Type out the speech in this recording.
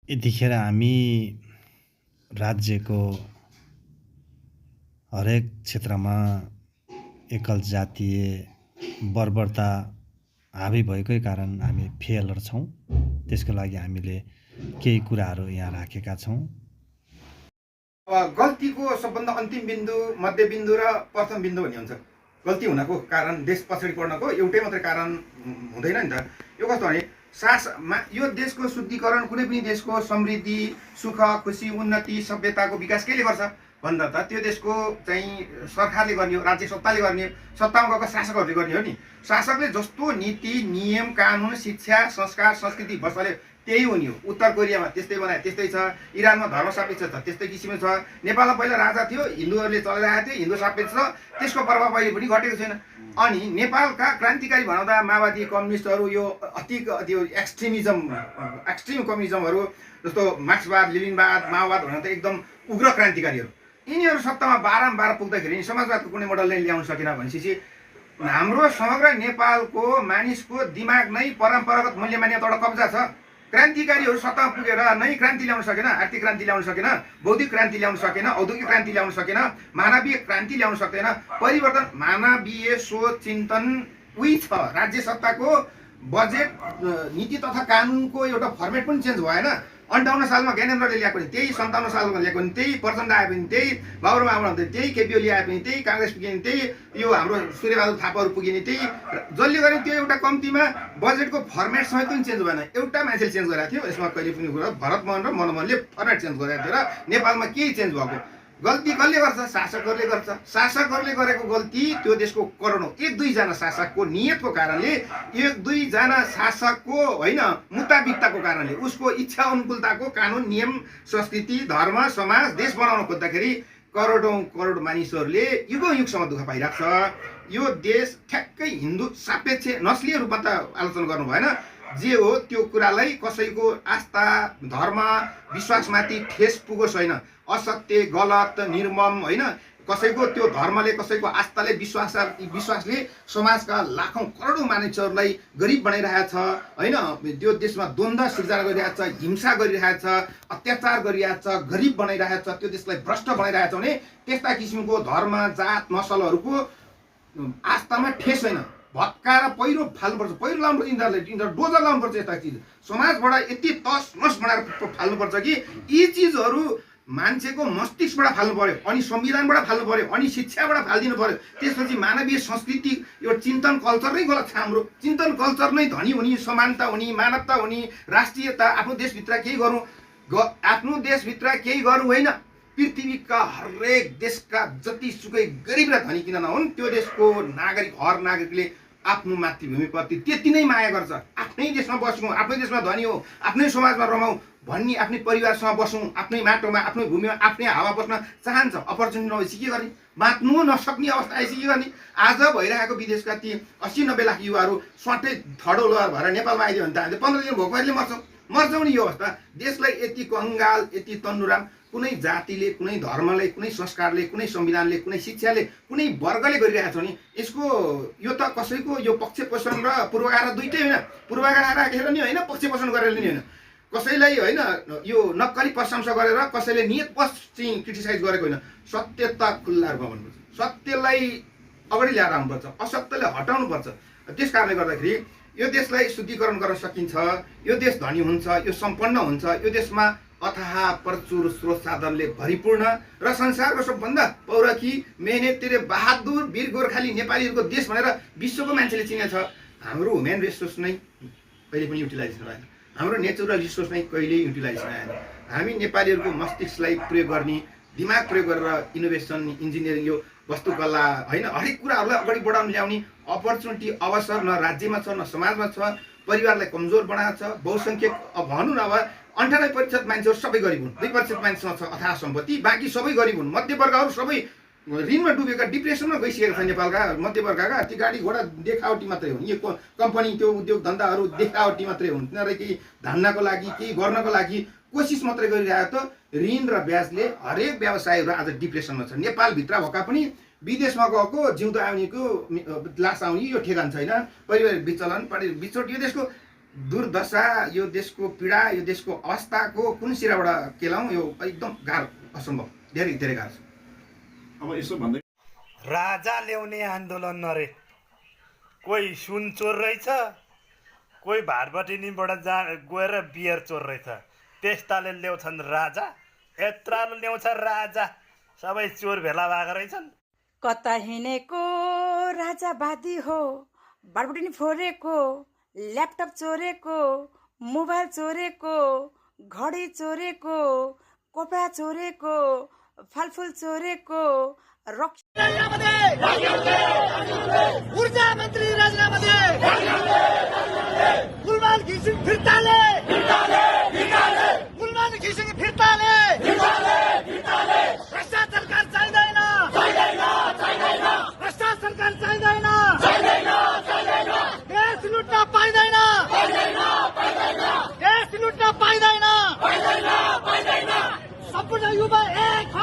यतिखेर हामी राज्यको हरेक क्षेत्रमा एकल जातीय बर्बरता हावी भएकै कारण हामी फेलर छौँ। त्यसको लागि हामीले केही कुराहरू यहाँ राखेका छौँ। गल्तीको सबभन्दा अन्तिम बिन्दु, मध्य बिन्दु र प्रथम बिन्दु भन्ने हुन्छ। गल्ती हुनको कारण, देश पछाडि पर्नको एउटै मात्रै कारण हुँदैन नि त। यो कस्तो भने यो देशको शुद्धिकरण, कुनै पनि देशको समृद्धि, सुख, खुसी, उन्नति, सभ्यताको विकास केले गर्छ भन्दा त त्यो देशको चाहिँ सरकारले गर्ने हो, राज्य सत्ताले गर्ने हो, सत्तामा गएको शासकहरूले गर्ने हो नि। शासकले जस्तो नीति, नियम, कानुन, शिक्षा, संस्कार, संस्कृति बसाल्यो त्यही हो नि। उत्तर कोरियामा त्यस्तै बनाए, त्यस्तै छ। इरानमा धर्म सापेक्ष छ, त्यस्तै किसिमको छ। नेपालमा पहिला राजा थियो, हिन्दूहरूले चलाइरहेको थियो, हिन्दू सापेक्ष छ, त्यसको प्रभाव अहिले पनि घटेको छैन। अनि नेपालका क्रान्तिकारी भनाउँदा माओवादी, कम्युनिस्टहरू, यो त्यो एक्सट्रिम कम्युनिजमहरू जस्तो मार्क्सवाद, लेनिनवाद, माओवाद भनाउँदा एकदम उग्र क्रान्तिकारीहरू, यिनीहरू सत्तामा बारम्बार पुग्दाखेरि समाजवादको कुनै मोडलले ल्याउन सकेन भनेपछि हाम्रो समग्र नेपालको मानिसको दिमाग नै परम्परागत मूल्य मान्यताबाट कब्जा छ। क्रान्तिकारीहरू सत्तामा पुगेर नै क्रान्ति ल्याउन सकेन, आर्थिक क्रान्ति ल्याउन सकेन, बौद्धिक क्रान्ति ल्याउन सकेन, औद्योगिक क्रान्ति ल्याउन सकेन, मानवीय क्रान्ति ल्याउन सक्दैन। परिवर्तन मानवीय सोच चिन्तन उही छ। राज्य सत्ताको बजेट, नीति तथा कानुनको एउटा फर्मेट पनि चेन्ज भएन। 58 सालमा ज्ञानेन्द्रले ल्याएको नि त्यही, 57 सालमा ल्याएको नि त्यही, प्रचण्ड आए पनि त्यही, बाबुराम आउनु त्यही, केपी ओली आए पनि त्यही, काङ्ग्रेस पुगे नि त्यही, यो हाम्रो सूर्यबहादुर थापाहरू पुगे नि त्यही। जसले गर्ने त्यो एउटा कम्तीमा बजेटको फर्मेट समेत पनि चेन्ज भएन। एउटा मान्छेले चेन्ज गरेको थियो, यसमा कहिले पनि कुरा भरत मोहन र मनमोहनले फर्मेट चेन्ज गरेको थियो र नेपालमा केही चेन्ज भएको। गल्ती कसले गर्छ? शासकहरूले गर्छ। शासकहरूले गरेको गल्ती त्यो देशको करोडौँ, एक दुईजना शासकको नियतको कारणले, एक दुईजना शासकको होइन मुताबिकताको कारणले, उसको इच्छा अनुकूलताको कानुन, नियम, संस्कृति, धर्म, समाज, देश बनाउन खोज्दाखेरि करोडौँ करोड मानिसहरूले युगौँ युगसम्म दुःख पाइरहेको छ। यो देश ठ्याक्कै हिन्दू सापेक्ष नस्लीय रूपमा त आलोचना गर्नु भएन। जे हो त्यो कुरालाई कसैको आस्था, धर्म, विश्वासमाथि ठेस पुगोस् होइन। असत्य, गलत, निर्मम होइन, कसैको त्यो धर्मले, कसैको आस्थाले, विश्वासले समाजका लाखौँ करोडौँ मानिसहरूलाई गरिब बनाइरहेछ होइन। त्यो देशमा द्वन्द्व सिर्जना गरिरहेछ, हिंसा गरिरहेछ, अत्याचार गरिरहेछ, गरिब बनाइरहेछ, त्यो देशलाई भ्रष्ट बनाइरहेछ भने त्यस्ता किसिमको धर्म, जात, नसलहरूको आस्थामा ठेस होइन। भत्काएर पहिरो फाल्नुपर्छ, पहिरो लाउनुपर्छ, यिनीहरू डोजर लाउनुपर्छ। यस्ता चिज समाजबाट यति तस नस बनाएर फाल्नुपर्छ कि यी चिजहरू मान्छेको मस्तिष्कबाट फाल्नु पर्यो, अनि संविधानबाट फाल्नु पर्यो, अनि शिक्षाबाट फालिदिनु पर्यो। त्यसपछि मानवीय संस्कृति, यो चिन्तन कल्चर नै गलत छ। हाम्रो चिन्तन कल्चर नै धनी हुने, समानता हुने, मानवता हुने, राष्ट्रियता, आफ्नो देशभित्र केही गरौँ, आफ्नो देशभित्र केही गरौँ होइन। पृथ्वीका हरेक देशका जतिसुकै गरिब र धनी किन नहुन्, त्यो देशको नागरिक, हर नागरिकले आफ्नो मातृभूमिप्रति त्यति नै माया गर्छ। आफ्नै देशमा बस्नु, आफ्नै देशमा धनी हो, आफ्नै समाजमा रमाउँ भन्ने, आफ्नै परिवारसँग बसौँ, आफ्नै माटोमा, आफ्नै भूमिमा, आफ्नै हावा बस्न चाहन्छ। अपर्च्युनिटी नभएपछि के गर्ने? बाँच्नु नसक्ने अवस्था आएपछि के गर्ने? आज भइरहेको विदेशका ती 80-90 लाख युवाहरू स्वाटै थर्ड लोअर भएर नेपालमा आइदियो भने त हामीले 15 दिन भोकमरीले मर्छौँ नि। यो अवस्था देशलाई यति कङ्गाल, यति तन्नुराम कुनै जातिले, कुनै धर्मले, कुनै संस्कारले, कुनै संविधानले, कुनै शिक्षाले, कुनै वर्गले गरिरहेको छ भने यसको यो त कसैको यो पक्ष पोषण र पूर्वाग्रह दुइटै होइन। पूर्वाग्रह राखेर नि होइन, पक्ष पोषण गरेर नि होइन। कसैलाई होइन यो नक्कली प्रशंसा गरेर, कसैले नियतवश चाहिँ क्रिटिसाइज गरेको होइन। सत्यता खुल्ला रूपमा भन्नुपर्छ, सत्यलाई अगाडि ल्याएर आउनुपर्छ, असत्यलाई हटाउनुपर्छ। त्यस कारणले गर्दाखेरि यो देशलाई शुद्धिकरण गर्न सकिन्छ। यो देश धनी हुन्छ, यो सम्पन्न हुन्छ। यो देशमा अथाह प्रचुर स्रोत साधनले भरिपूर्ण र संसारको सबभन्दा पौरखी, मेहनती, बहादुर, वीर गोर्खाली नेपालीहरूको देश भनेर विश्वको मान्छेले चिनेछ। हाम्रो ह्युमन रिसोर्स नै कहिले पनि युटिलाइज भएन। हाम्रो नेचुरल रिसोर्स नै कहिल्यै युटिलाइज भएन। हामी नेपालीहरूको मस्तिष्कलाई प्रयोग गर्ने, दिमाग प्रयोग गरेर इनोभेसन, इन्जिनियरिङ, यो वस्तुकला होइन, हरेक कुराहरूलाई अगाडि बढाउन ल्याउने अपर्च्युनिटी, अवसर न राज्यमा छ, न समाजमा छ। परिवारलाई कमजोर बनाएको छ। बहुसङ्ख्यक भनौँ न, अब 98% मान्छेहरू सबै गरिब हुन्, 2% मान्छेसँग छ अथाह सम्पत्ति, बाँकी सबै गरिब हुन्। मध्यवर्गहरू सबै ऋणमा डुबेका, डिप्रेसनमा गइसकेका छन्। नेपालका मध्यवर्गका ती गाडी घोडा देखावटी मात्रै हुन्। यो कम्पनी, त्यो उद्योग धन्दाहरू देखावटी मात्रै हुन्। तिनीहरू केही धान्नको लागि, केही गर्नको लागि कोसिस मात्रै गरिरहेको त ऋण र ब्याजले हरेक व्यवसायहरू आज डिप्रेसनमा छ। नेपालभित्र भएका पनि विदेशमा गएको जिउँदो आउनेको लास आउने यो ठेगान छैन। परिवार विचलन, बिछोट, यो देशको दुर्दशा, यो देशको पीडा, यो देशको अवस्थाको कुन सिराबाट केलाउँ, यो एकदम गाह्रो, असम्भव, धेरै धेरै गाह्रो छ। अब यसो भन्दै राजा ल्याउने आन्दोलन नरे, कोही सुन चोर रहेछ, कोही भाटबटिनीबाट गएर बियर चोर रहेछ, त्यस्ताले ल्याउँछन् राजा, यत्रो ल्याउँछ राजा, सबै चोर भेला भएको रहेछन्। कता हिँडेको राजावादी हो, भाटबटिनी फोरेको, ल्यापटप चोरेको, मोबाइल चोरेको, घडी चोरेको, कपडा चोरेको, फलफुल चोरेको, ऊर्जा मन्त्री राजीनामा दे, गुलमान घिसिङ फिर्ताले, गुलमान घिसिङ फिर्ताले, भ्रष्टाचार सरकार चाहिँदैन, भ्रष्टाचार सरकार चाहिँदैन, देश लुट्न पाइँदैन, देश लुट्न पाइँदैन, सम्पूर्ण युवा एक